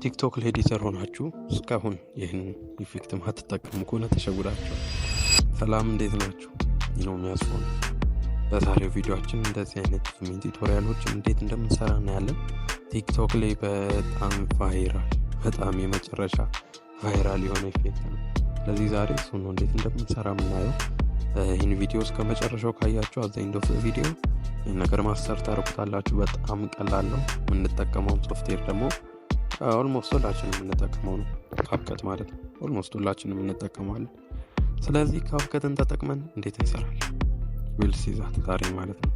ቲክቶክ ላይ editor ሆናችሁ እስካሁን ይህን effect ማትጠቀሙ ከሆነ ተሸውዳችኋል። ሰላም፣ እንዴት ናችሁ? ነው የሚያስሆን በዛሬው ቪዲዮችን እንደዚህ አይነት zoom in tutorial ኦች እንዴት እንደምንሰራ እናያለን። ቲክቶክ ላይ በጣም viral፣ በጣም የመጨረሻ viral የሆነ effect ነው። ስለዚህ ዛሬ እሱን ነው እንዴት እንደምንሰራ የምናየው። ይህን ቪዲዮ እስከ መጨረሻው ካያችሁ at the end of the video ይህን ነገር master ታደርጉታላችሁ። በጣም ቀላል ነው። የምንጠቀመውን ሶፍትዌር ደግሞ almost ሁላችንም የምንጠቀመው ነው፣ CapCut ማለት ነው። Almost ሁላችንም እንጠቀመዋለን። ስለዚህ CapCut ን ተጠቅመን እንዴት እንሰራለን we'll see that ዛሬ ማለት ነው።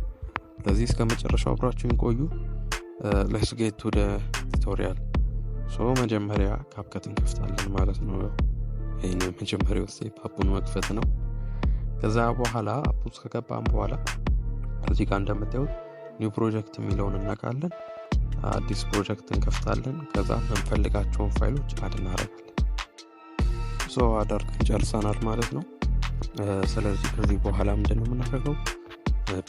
ስለዚህ እስከ መጨረሻው አብራችሁን ቆዩ። Let's get to the tutorial። So መጀመሪያ CapCut እንከፍታለን ማለት ነው። ይህን የመጀመሪያው step app ኡን መክፈት ነው። ከዛ በኋላ app ውስጥ ከገባን በኋላ እዚህ ጋር እንደምታዩት new project የሚለውን እነካለን። አዲስ ፕሮጀክት እንከፍታለን። ከዛ የምንፈልጋቸውን ፋይሎች add እናደርጋለን። So add አድርገን ጨርሰናል ማለት ነው። ስለዚህ ከዚህ በኋላ ምንድን ነው የምናደርገው?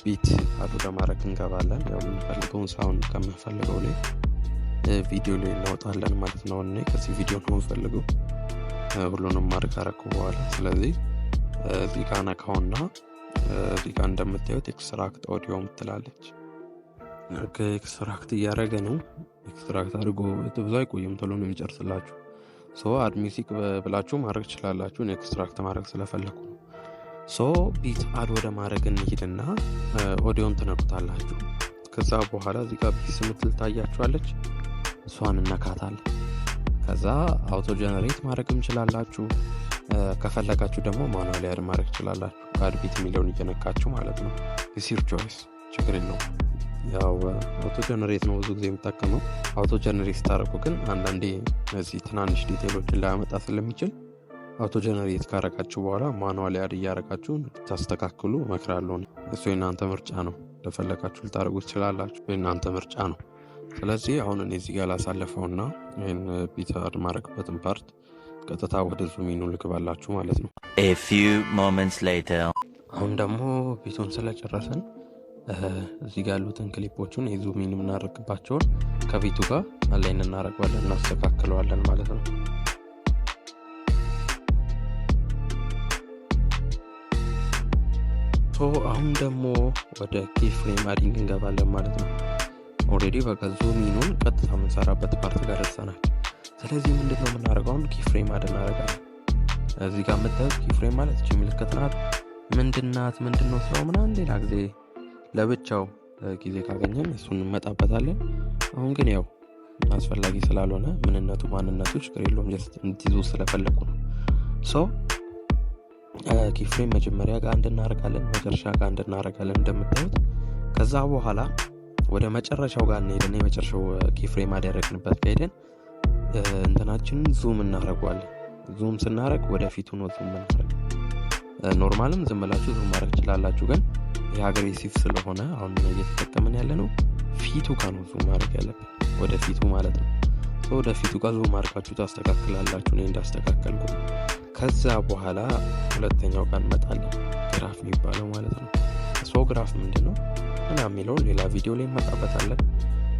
Beat add ወደ ማድረግ እንገባለን። ያው የምንፈልገውን sound ከምንፈልገው ላይ ቪዲዮ ላይ እናወጣለን ማለት ነው። እኔ ከዚህ ቪዲዮ ነው የምፈልገው ሁሉንም ማድረግ ካረኩ በኋላ፣ ስለዚህ እዚህ ጋር ነካውና እዚህ ጋር እንደምታዩት extract audio ምትላለች። Extract እያደረገ ነው። Extract አድርጎ ብዙ አይቆይም፣ ቶሎ ነው የሚጨርስላችሁ። So add music ብላችሁ ማድረግ ትችላላችሁ። Extract ማድረግ ስለፈለኩ ነው። So beat add ወደ ማድረግ እንሂድና ኦዲዮን ትነኩታላችሁ። ከዛ በኋላ እዚህ ጋር beats ምትል ታያችኋለች። እሷን እነካታለን። ከዛ auto generate ማድረግ እንችላላችሁ። ከፈለጋችሁ ደግሞ manually add ማድረግ ትችላላችሁ። Add beat የሚለውን እየነካችሁ ማለት ነው። It's your choice፣ ችግር የለውም። ያው auto generate ነው ብዙ ጊዜ የምጠቀመው። Auto generate ስታደርጉ ግን አንዳንዴ እነዚህ ትናንሽ detail ኦችን ላያመጣ ስለሚችል auto generate ካረጋችሁ በኋላ manually add እያረጋችሁ ታስተካክሉ እመክራለሁ። እሱ የእናንተ ምርጫ ነው። ለፈለጋችሁ ልታደርጉ ትችላላችሁ። የእናንተ ምርጫ ነው። ስለዚህ አሁን እኔ እዚህ ጋር ላሳለፈውና ይህን beat add ማድረግበትን part ቀጥታ ወደ zoom in ኡ ልግባላችሁ ማለት ነው። A few moments later. አሁን ደግሞ beat ኡን ስለጨረስን እዚህ ጋር ያሉትን clip ኦቹን የ zoom in የምናደርግባቸውን ከ beat ኡ ጋር align እናደርገዋለን፣ እናስተካክለዋለን ማለት ነው። So አሁን ደግሞ ወደ key frame adding እንገባለን ማለት ነው። Already በቃ zoom in ኡን ቀጥታ የምንሰራበት part ጋር ደርሰናል። ስለዚህ ምንድን ነው የምናደርገው? አሁን key frame add እናደርጋለን። እዚህ ጋር የምታዩት key frame ማለት እቺ ምልክት ናት። ምንድናት? ምንድን ነው ስራው ምናምን ሌላ ጊዜ ለብቻው ጊዜ ካገኘን እሱን እንመጣበታለን። አሁን ግን ያው አስፈላጊ ስላልሆነ ምንነቱ ማንነቱ ችግር የለውም። Just እንድትይዙ ስለፈለኩ ነው። So key frame መጀመሪያ ጋር አንድ እናደርጋለን፣ መጨረሻ ጋር አንድ እናደርጋለን እንደምታዩት። ከዛ በኋላ ወደ መጨረሻው ጋር እንሄድና የመጨረሻው key frame ያደረግንበት ጋር ሄደን እንትናችንን zoom እናደርገዋለን። Zoom ስናደርግ ወደፊቱ ነው zoom እናደርግ። Normal ም ዝም ብላችሁ zoom ማድረግ ትችላላችሁ፣ ግን ይህ aggressive ስለሆነ አሁን እየተጠቀምን ያለ ነው ፊቱ ጋር ነው zoom ማድረግ ያለብን፣ ወደ ፊቱ ማለት ነው። ወደ ፊቱ ጋር zoom አድርጋችሁ ታስተካክላላችሁ፣ እኔ እንዳስተካከልኩት። ከዛ በኋላ ሁለተኛው ጋር እንመጣለን፣ graph የሚባለው ማለት ነው። So graph ምንድን ነው ምናምን የሚለውን ሌላ ቪዲዮ ላይ እንመጣበታለን።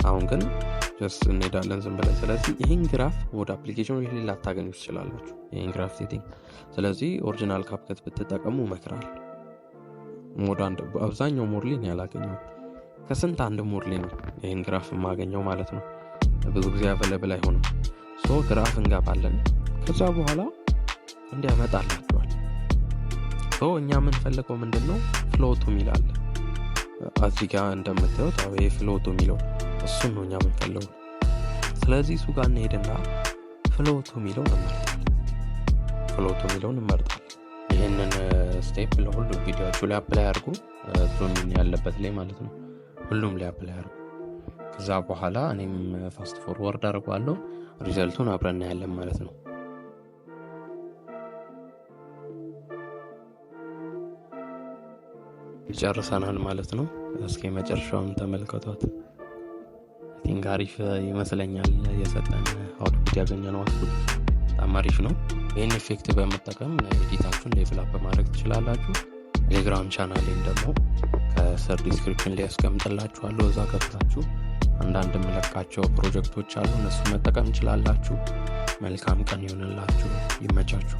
አሁን ግን just እንሄዳለን ዝም ብለን። ስለዚህ ይህን graph ወደ application ኑ ላይ ላታገኙ ትችላላችሁ፣ ይህን graph setting። ስለዚህ original CapCut ብትጠቀሙ እመክራለሁ። Mode አንድ አብዛኛው mode ላይ ነው ያላገኘው። ከስንት አንድ mode ላይ ነው ይህን graph የማገኘው ማለት ነው። ብዙ ጊዜ available አይሆንም። So graph እንገባለን። ከዛ በኋላ እንዲያመጣላችኋል። So እኛ የምንፈልገው ምንድን ነው? Flow to የሚል አለ እዚህ ጋር እንደምታዩት። አዎ፣ ይሄ flow to የሚለው እሱን ነው እኛ የምንፈልገው። ስለዚህ እሱ ጋር እንሄድና flow to የሚለውን እንመርጣለን። Flow to የሚለውን እንመርጣለን። ይህንን step ለሁሉም ቪዲዮዎቹ ላይ apply አድርጉ። Zoom in ያለበት ላይ ማለት ነው። ሁሉም ላይ apply አድርጉ። ከዛ በኋላ እኔም fast forward አድርጓለሁ። Result ኡን አብረን እናያለን ማለት ነው። ጨርሰናል ማለት ነው። እስኪ መጨረሻውን ተመልከቷት። Think አሪፍ ይመስለኛል የሰጠን output፣ ያገኘነው output በጣም አሪፍ ነው። ይህን effect በመጠቀም edit ኣችሁን level up ማድረግ ትችላላችሁ። ቴሌግራም ቻናሌን ደግሞ ከስር description ላይ ያስቀምጥላችኋለሁ። እዛ ገብታችሁ አንዳንድ የምለቃቸው ፕሮጀክቶች አሉ፣ እነሱ መጠቀም እንችላላችሁ። መልካም ቀን ይሆንላችሁ። ይመቻችሁ።